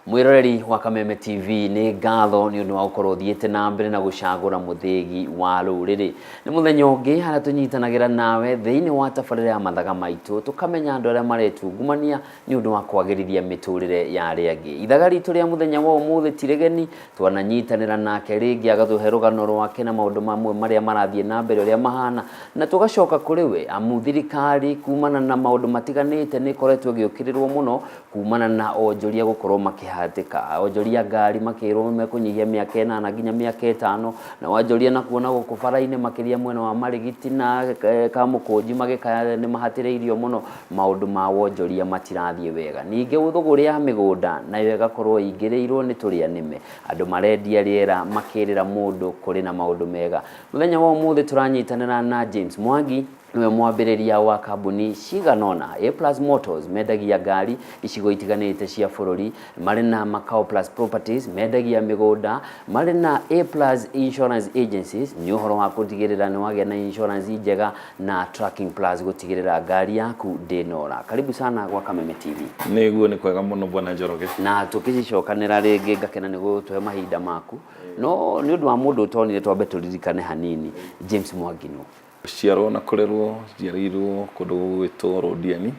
Mwiroreri wa Kameme TV, nĩ ngatho nĩ ũndũ wa gũkorwo ũthiĩte na mbere na gũcagũra mũthĩgi wa rũrĩrĩ. Nĩ mũthenya ũngĩ harĩa tũnyitanagĩra nawe thĩinĩ wa tabarĩra ya Mathaga Maitũ, tũkamenya andũ arĩa maretungumania nĩ ũndũ wa kwagĩrithia mĩtũrĩre ya arĩa angĩ. Ithaga ritũ rĩa mũthenya wa ũmũthĩ ti rĩgeni, twananyitanĩra nake rĩngĩ agatũhe rũgano rwake na maũndũ mamwe marĩa marathiĩ na mbere ũrĩa mahana, na tũgacoka kũrĩ we amu thirikari kumana na maũndũ matiganĩte nĩ ĩkoretwo ĩgĩũkĩrĩrwo mũno kumana na onjoria gũkorwo makĩhatĩka onjoria ngari makĩrwo mekũnyihia mĩaka 8 nginya mĩaka 5, na wanjoria na kuona gũkũ bara-inĩ makĩria mwena wa Marigiti na Kamũkũnji magĩkaya nĩ mahatĩrĩirio mũno, maũndũ ma wonjoria matirathiĩ wega. Ningĩ thũgũrĩ ya mĩgũnda nayo ĩgakorwo ĩingĩrĩirwo nĩ tũrĩa nĩme, andũ marendia rĩera makĩrĩra mũndũ kũrĩ na maũndũ mega. Mũthenya wa ũmũthĩ tũranyitanĩra na James Mwangi, nĩwe mwambĩrĩria wa kambuni cigana ũna. A Plus Motors mendagia ngari icigo itiganĩte cia bũrũri, marĩ na Macau Plus Properties mendagia mĩgũnda, marĩ na A Plus Insurance Agencies nĩ ũhoro wa gũtigĩrĩra nĩ wagĩa na insurance njega, na Tracking Plus gũtigĩrĩra ngari yaku ndĩnora. Karibu sana gwa Kameme TV. Nĩguo, nĩ kwega mũno, bwana Njoroge. Na tũkĩcicokanĩra rĩngĩ, ngakena nĩ gũtũhe mahinda maku, no nĩ ũndũ wa mũndũ ũtonire, twambe tũririkane hanini James Mwangi nũ? Gũciarwo na kũrerwo, njiarĩirwo kũndũ gũgwĩtwo Londiani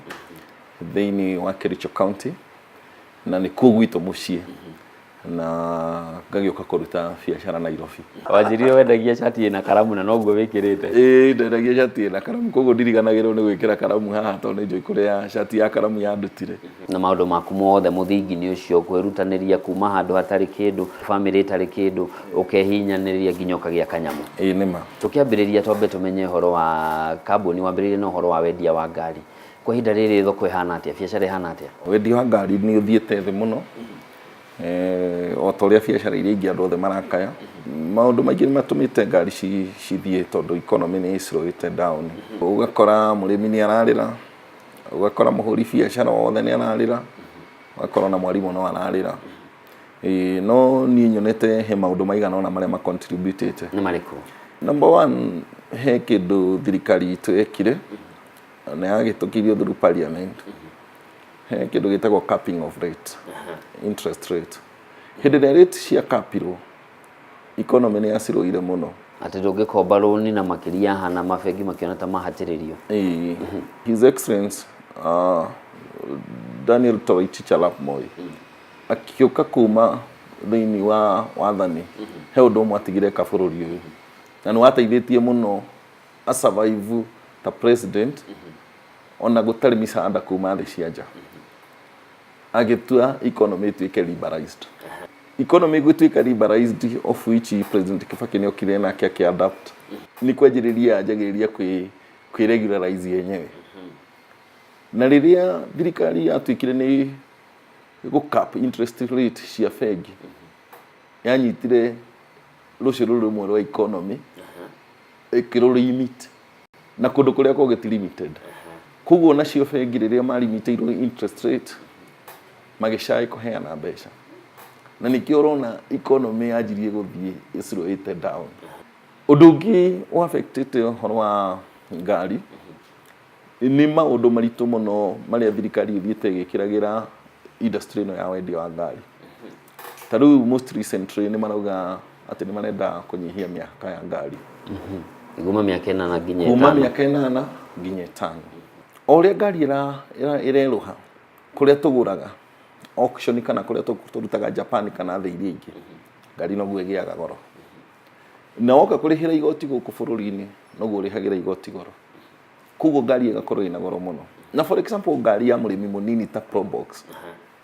thĩinĩ wa Kericho County, na nĩkuo gwitũ mũciĩ, na ngagĩũka kũruta biacara Nairobi. Wanjĩrire wendagia cati ĩna karamu na noguo wĩkĩrĩte. Ĩĩ, ndendagia cati ĩna karamu, koguo ndiriganagĩrwo nĩ gwĩkĩra karamu haha tondũ nĩ njũĩ kũrĩa cati ya karamu yandutire. Na maũndũ maku mothe mũthingi nĩ ũcio, kwĩrutanĩria kuma handũ hatarĩ kĩndũ, bamĩrĩ ĩtarĩ kĩndũ, ũkehinyanĩrĩria nginya ũkagĩa kanyamũ. Ĩĩ, nĩma. Tũkĩambĩrĩria twambe tũmenye ũhoro wa kambuni, wambĩrĩirie na ũhoro wa wendia wa ngari. Kwa ihinda rĩrĩ thoko ĩhana atĩa, biacara ĩhana atĩa? Wendia wa ngari nĩ ũthiĩte thĩ mũno, o ta ũrĩa biacara iria ingĩ andũ othe marakaya. Maũndũ maingĩ nĩ matũmĩte ngari cithiĩ tondũ economy nĩ ĩslowĩte down. Ũgakora mũrĩmi nĩ ararĩra, ũgakora mũhũri biacara wothe nĩ ararĩra, ũgakora ona mwarimũ no ararĩra. Ĩĩ, no niĩ nyonete he maũndũ maigana ũna marĩa ma contributĩte. Nĩ marĩkũ? Number one, he kĩndũ thirikari itũ yekire na yagĩtũkirio through parliament. He kĩndũ gĩtagwo capping of rate, interest rate. Hĩndĩ ĩrĩa rate cia capirwo, economy nĩ yacirũire mũno. Atĩ ndũngĩkomba rũni na makĩria hana mabengi makĩona ta mahatĩrĩrio. Ĩĩ, His Excellency Daniel Toroitich arap Moi akĩũka kuma thĩinĩ wa wathani, he ũndũ ũmwe atigire eka bũrũri ũyũ na nĩ wateithĩtie mũno a survive ta president ona gũtarĩ misaada kuma thĩ cia nja. Agĩtua economy ĩtuĩke liberalized. Economy gũtuĩka liberalized, of which President Kibaki nĩ okire nake akĩ adapt, nĩ kwanjĩrĩria yanjagĩrĩria kwĩ regularize yenyewe. Na rĩrĩa thirikari yatuĩkire nĩ gũ cap interest rate cia bengi, yanyitire rũciũ rũrũ rũmwe rwa economy ĩkĩrũ limit na kũndũ kũrĩa kũngĩ ti limited. Koguo nacio bengi rĩrĩa marimitĩirwo interest rate, magĩcai kũheana mbeca, na nĩkĩo ũrona economy yanjirie gũthiĩ ĩslowĩte down. Ũndũ ũngĩ wa affectĩte ũhoro wa ngari nĩ maũndũ maritũ mũno marĩa thirikari ĩthiĩte ĩgĩkĩragĩra industry ĩno ya wendia wa ngari. Ta rĩu most recently nĩ marauga atĩ nĩ marenda kũnyihia mĩaka ya ngari. Kuma mĩaka 8 nginya kuma 5. Mĩaka 8 nginya 5. O ũrĩa ngari ĩrerũha, kũrĩa tũgũraga auction kana kũrĩa tũrutaga Japan kana thĩ iria ingĩ, ngari noguo ĩgĩaga goro. Na woka kũrĩhĩra igoti gũkũ bũrũri-inĩ, noguo ũrĩhagĩra igoti goro. Koguo ngari ĩgakorwo ĩna goro mũno. Na for example, ngari ya mũrĩmi mũnini ta Probox,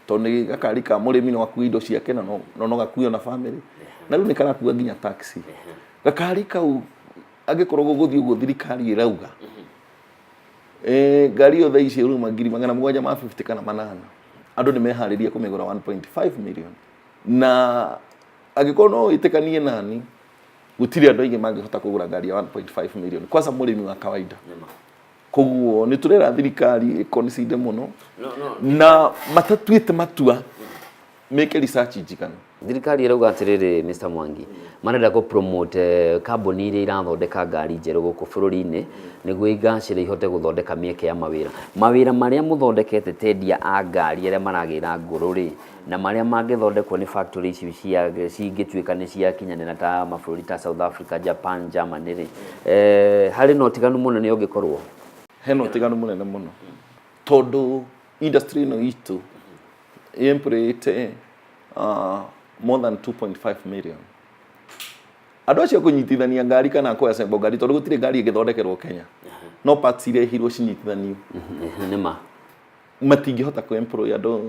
tondũ nĩ gakari ka mũrĩmi, no gakue indo ciake na no gakue ona family, na rĩu nĩ karakua nginya taxi. Gakari kau angĩkorwo gũgũthiĩ ũguo thirikari ĩrauga, ngari ĩyo thaa ici ĩrauma ngiri 750 kana 800, andũ nĩ meharĩria kũmĩgũra 1.5 million. Na angĩkorwo no wĩtĩkanie nani, gũtirĩ andũ aingĩ mangĩhota kũgũra ngari ya 1.5 million, kwanza mũrĩmi wa kawaida. Koguo nĩ tũrera thirikari ĩconsider mũno na matatuĩte matua meke research njiganu. Thirikari ĩrauga atĩrĩrĩ, Mr Mwangi, marenda kũ promote kambuni iria irathondeka ngari njerũ gũkũ bũrũri-inĩ nĩguo igacĩre ihote gũthondeka mĩeke ya mawĩra. Mawĩra marĩa mũthondekete tendia a ngari arĩa maragĩra ngũrũ rĩ, na marĩa mangĩthondekwo nĩ factory ici cia cingĩtuĩka nĩ ciakinyanĩra ta mabũrũri ta South Africa, Japan, Germany rĩ, harĩ na ũtiganu mũnene ũngĩkorwo? Hena ũtiganu mũnene mũno tondũ industry ĩno itũ ĩ-employĩte more than 2.5 million andũ acio kũnyitithania ngari kana kũ assemble ngari, tondũ gũtirĩ ngari ĩngĩthondekerwo Kenya, no parts irehirwo cinyitithanio. Nĩ ma. Matingĩhota kũ employ andũ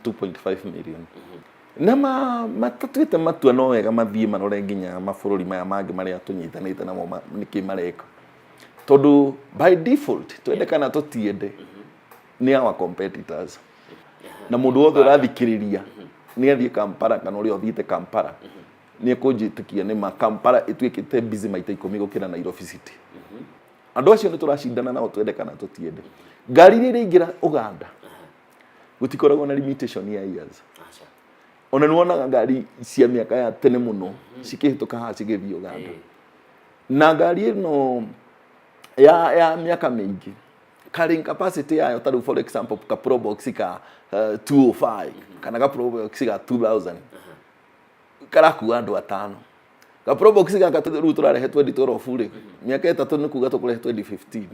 2.5 million na matatuĩte matua. No wega mathiĩ marore nginya mabũrũri maya mangĩ marĩa tũnyitanĩte namo nĩkĩ mareka, tondũ by default, twende kana tũtiende, nĩ our competitors. Na mũndũ wothe ũrathikĩrĩria nĩ athiĩ Kampala kana ũrĩa ũthiĩte Kampala nĩ ekũnjĩtĩkia nĩ ma Kampala ĩtuĩkĩte busy maita 10 gũkĩra Nairobi city. Andũ acio nĩ tũracindana nao, twende kana tũtiende. Ngari iria iraingĩra Uganda gũtikoragwo na limitation ya years. Ona nĩ wonaga ngari cia mĩaka ya tene mũno cikĩhĩtũka haha cigĩthiĩ Uganda. Na ngari ĩno ya mĩaka mĩingĩ, carrying capacity yayo, ta rĩu for example ka Probox ka 205 kana ka Probox ka 2000 karakua andũ atano. Ka Probox gaka rĩu tũrarehe 2012 rĩ, mĩaka 3 nĩ kuga tũkũrehe 2015,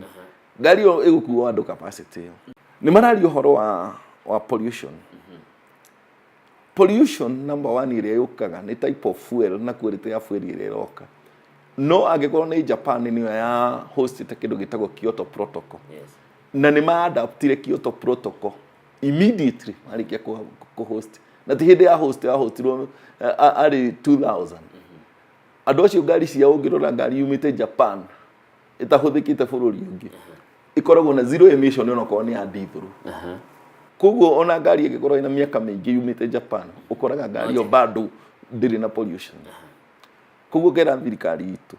ngari ĩyo ĩgũkua andũ capacity ĩyo. Nĩ mararia ũhoro wa pollution. Pollution number one ĩrĩa yũkaga nĩ type of fuel na quality ya fuel ĩrĩa ĩroka. No angĩkorwo nĩ Japan nĩyo ya hostĩte kĩndũ gĩtagwo Kyoto Protocol, na nĩ ma-adaptire Kyoto Protocol immediately marĩkia kũ host, na ti hĩndĩ ya host, ya hostirwo arĩ 2000. Andũ acio ngari ciao, ũngĩrora ngari yumĩte Japan ĩtahũthĩkĩte bũrũri ũngĩ, ĩkoragwo na zero emission onakorwo nĩ ya diesel. Koguo ona ngari ĩngĩkorwo ĩna mĩaka mĩingĩ yumĩte Japan, ũkoraga ngari ĩyo bado ndĩrĩ na pollution. Koguo ngera thirikari itũ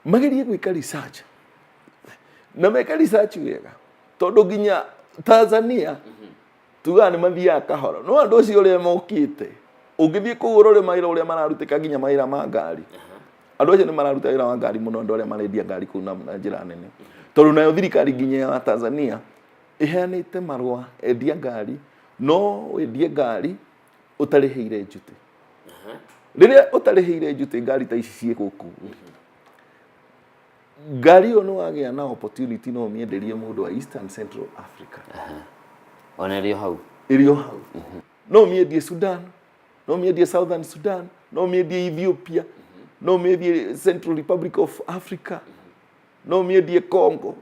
magerie gwĩka research na meke research wega, tondũ nginya Tanzania tugaga nĩ mathiaga kahora, no andũ acio ũrĩa mokĩte, ũngĩthiĩ kũu ũrore mawĩra ũrĩa mararutĩka, nginya mawĩra ma ngari, andũ acio nĩ mararuta wĩra wa ngari mũno, andũ arĩa marendia ngari kũu na njĩra nene, tondũ nayo thirikari nginya ya Tanzania ĩheanĩte marũa endia ngari no wendie ngari ũtarĩhĩire njuti. Rĩrĩa ũtarĩhĩire njuti, ngari ta ici ciĩ gũkũ, ngari ĩyo nĩ wagĩa na opportunity no ũmĩenderie mũndũ wa Eastern Central Africa. Ona ĩrĩ o hau. Ĩrĩ o hau. No ũmĩendie Sudan, no ũmĩendie Southern Sudan, no ũmĩendie Ethiopia, no ũmĩendie Central Republic of Africa, no ũmĩendie Congo,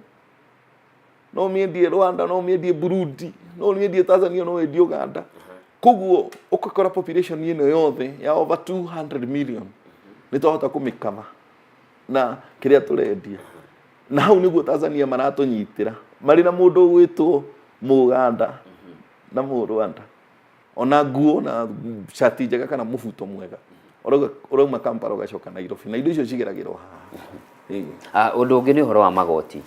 no ũmĩendie Rwanda, no ũmĩendie Burundi, no ũmĩendie Tanzania, no wendie Uganda. Koguo ũgakora population ĩno yothe ya over 200 million nĩ twahota kũmĩkava na kĩrĩa tũrendia. Na hau nĩguo Tanzania maratũnyitĩra marĩ na mũndũ ũgwĩtwo Mũganda na Mũrwanda, ona nguo na cati njega kana mũbuto mwega ũrauga ũrauma Kampala ũgacoka Nairobi na indo icio cigeragĩrwo haha. Ĩĩ. Ah, ũndũ ũngĩ nĩ ũhoro wa magoti.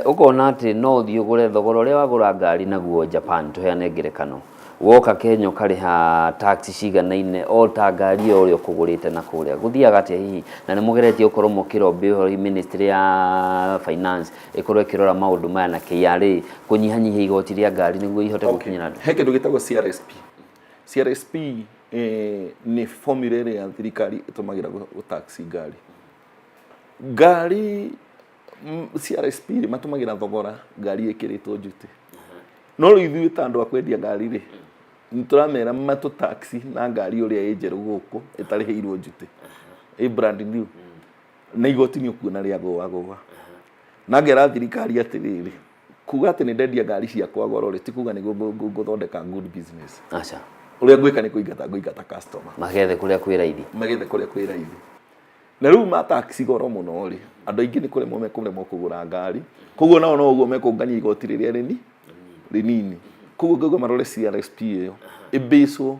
Ũkona atĩ no ũthiĩ ũgũre thogora ũrĩa wagũra ngari naguo Japan, tũheane ngerekano, woka Kenya ũkarĩha tax ciganaine o ta ngari ĩyo ũrĩa ũkũgũrĩte na kũrĩa. Gũthiaga atĩa hihi? Na nĩ mũgeretie gũkorwo mũkĩrobĩ ũhoro Ministry ya Finance ĩkorwo ĩkĩrora maũndũ maya na KRA kũnyihanyihia igoti rĩa ngari nĩguo ihote gũkinyĩra andũ? He kĩndũ gĩtagwo CRSP. CRSP nĩ formula ĩrĩa thirikari ĩtũmagĩra gũ tax ngari. Ngari CRSP rĩ, matũmagĩra thogora ngari ĩkĩrĩtwo njuti. No rĩu ithuĩ ta andũ a kwendia ngari rĩ, nĩ tũramera matũ tax na ngari ũrĩa ĩ njerũ gũkũ ĩtarĩhĩirwo njuti, ĩ brand new, na igoti nĩ ũkuona rĩagũagũa. Na ngera thirikari atĩrĩrĩ, kuga atĩ nĩ ndendia ngari ciakwa goro rĩ, ti kuga nĩguo ngũthondeka good business. Aca. Ũrĩa ngwĩka nĩ kũingata ngũingata customer. Magethe kũrĩa kwĩ raithi. Magethe kũrĩa kwĩ raithi. Na rĩu ma tax goro mũno rĩ, andũ aingĩ nĩ kũremwo mekũremwo kũgũra ngari, koguo nao no ũguo mekũngania igoti rĩrĩa rĩnini. Koguo ngauga marore CRSP ĩyo ĩbĩcwo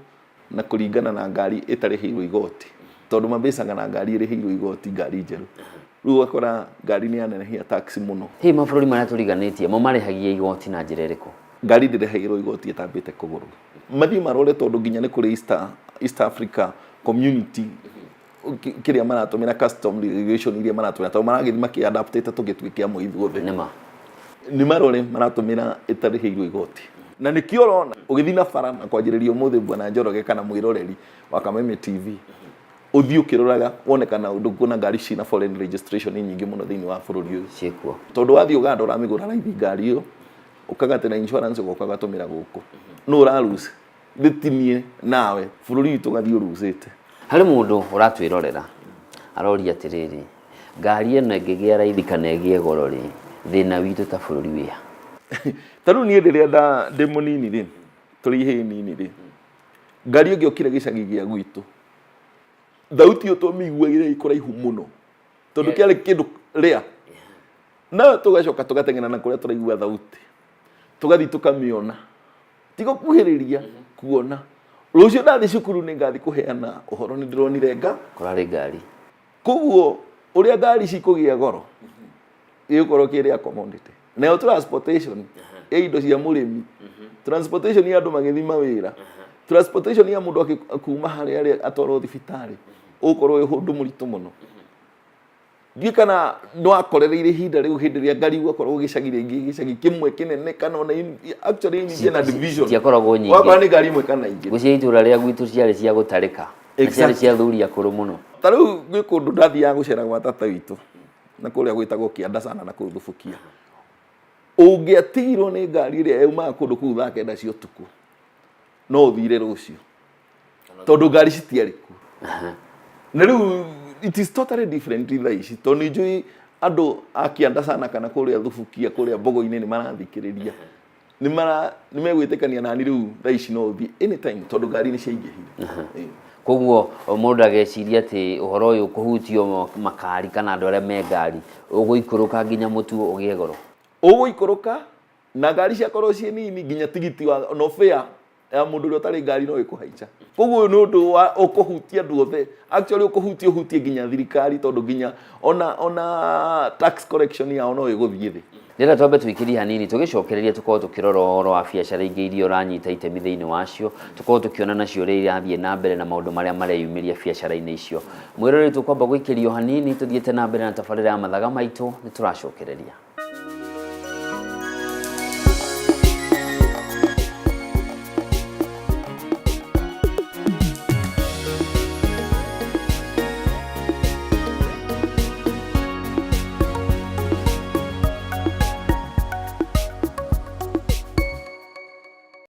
na kũringana na ngari ĩtarĩhĩirwo igoti, tondũ mabĩcaga na ngari ĩrĩhĩirwo igoti, ngari njerũ. Rĩu ũgakora ngari nĩ yanenehia tax mũno. Hihi mabũrũri marĩa tũriganĩtie mo marĩhagia igoti na njĩra ĩrĩkũ? Ngari ndĩrĩhagĩrwo igoti ĩtambĩte kũgũrwo. Mathiĩ marore tondũ nginya nĩ kũrĩ East Africa Community kĩrĩa maratũmĩra custom regulation iria maratũmĩra tondũ maragĩthiĩ makĩ-adaptĩte tũgĩtuĩke amwe ithuothe. Nĩ ma. Nĩ marore maratũmĩra ĩtarĩhĩirwo igoti. Na nĩkĩo ũrona ũgĩthiĩ na bara na kwanjĩrĩria ũmũthĩ Bwana Njoroge kana mwĩroreri wa Kameme TV ũthiĩ ũkĩroraga wone kana ndũkuona ngari ciĩna foreign registration nyingĩ mũno thĩinĩ wa bũrũri ũyũ. Ciĩkuo. Tondũ wathiĩ Ũganda ũramĩgũra raithi ngari ĩyo, ũkagatĩra insurance ũgoka ũgatũmĩra gũkũ. Nũ ũra lose? Thĩ nawe bũrũri witũ ũgathiĩ ũrucĩte. Harĩ mũndũ ũratwĩrorera aroria atĩrĩrĩ, ngari ĩno ĩngĩgĩa raithi kana ĩgĩe goro rĩ, thĩna witũ ta bũrũri wĩha? Ta rĩu niĩ rĩrĩa ndĩ mũnini rĩ, tũrĩ ihĩĩ nini rĩ, ngari ĩngĩokire gĩcagi gĩa gwitũ, thauti ĩyo twamĩiguagĩra ĩ kũraihu mũno, tondũ kĩarĩ kĩndũ rĩa na tũgacoka tũgateng'era na kũrĩa tũraigua thauti, tũgathiĩ tũkamĩona, ti gũkuhĩrĩria kuona. Rũciũ ndathiĩ cukuru nĩ ngathiĩ kũheana ũhoro nĩ ndĩronire nga Kũrarĩ ngari. Koguo ũrĩa ngari cikũgĩa goro gĩgũkorwo kĩrĩa commodity, nayo transportation ya indo cia mũrĩmi, transportation ya andũ magĩthiĩ mawĩra, transportation ya mũndũ kuma harĩa arĩ atwarwo thibitarĩ, ũgũkorwo wĩ ũndũ mũritũ mũno. Ndiũĩ kana nĩwakorereire ihinda rĩu hĩndĩ ĩrĩa ngari gwakoragwo gĩcagi rĩngĩ gĩcagi kĩmwe kĩnene kana ona actually nyingĩ na division. Citiakoragwo nyingĩ. Wakora nĩ ngari ĩmwe kana igĩrĩ. Ngwĩciria itũra rĩa gwitũ ciarĩ cia gũtarĩka. Na ciarĩ cia athuri akũrũ mũno. Ta rĩu gwĩ kũndũ ndathiaga gũcera gwa tata witũ na kũrĩa gwĩtagwo Kĩanda sana na kũu Thubukia. Ũngĩatigirwo nĩ ngari ĩrĩa yaumaga kũndũ kũu thaa kenda cia ũtukũ, no ũthire rũciũ tondũ ngari citiarĩ kuo. Na rĩu it is totally different thaa ici tondũ nĩ njũĩ andũ a Kĩanda sana kana kũrĩa Thubukia kũrĩa Mbogo-inĩ nĩ marathikĩrĩria, nĩ mara nĩ megwĩtĩkania nani rĩu thaa ici no ũthiĩ anytime tondũ ngari nĩ ciaingĩhire. Ĩĩ. Koguo mũndũ ageciria atĩ ũhoro ũyũ kũhutio makari kana andũ arĩa me ngari ũgũikũrũka nginya mũtu ũgĩe goro. Ũgũikũrũka na ngari ciakorwo ciĩ nini nginya tigiti wa no fare ya mũndũ ũrĩa ũtarĩ ngari no ĩkũhaica. Koguo ũyũ nĩ ũndũ wa ũkũhutia andũ othe, actually ũkũhutia ũhutie nginya thirikari tondũ nginya ona tax collection yao no ĩgũthiĩ thĩ. Ndĩrenda twambe tũikĩrie hanini tũgĩcokereria tũkorwo tũkĩrora ũhoro wa biacara ingĩ iria ũranyita itemi thĩinĩ wacio, tũkorwo tũkĩona nacio ũrĩa irathiĩ na mbere na maũndũ marĩa mareyumĩria biacara-inĩ icio. Mwĩroreri tũkwamba gũikĩrio hanini tũthiĩte na mbere na tabarĩra ya mathaga maitũ, nĩ tũracokereria.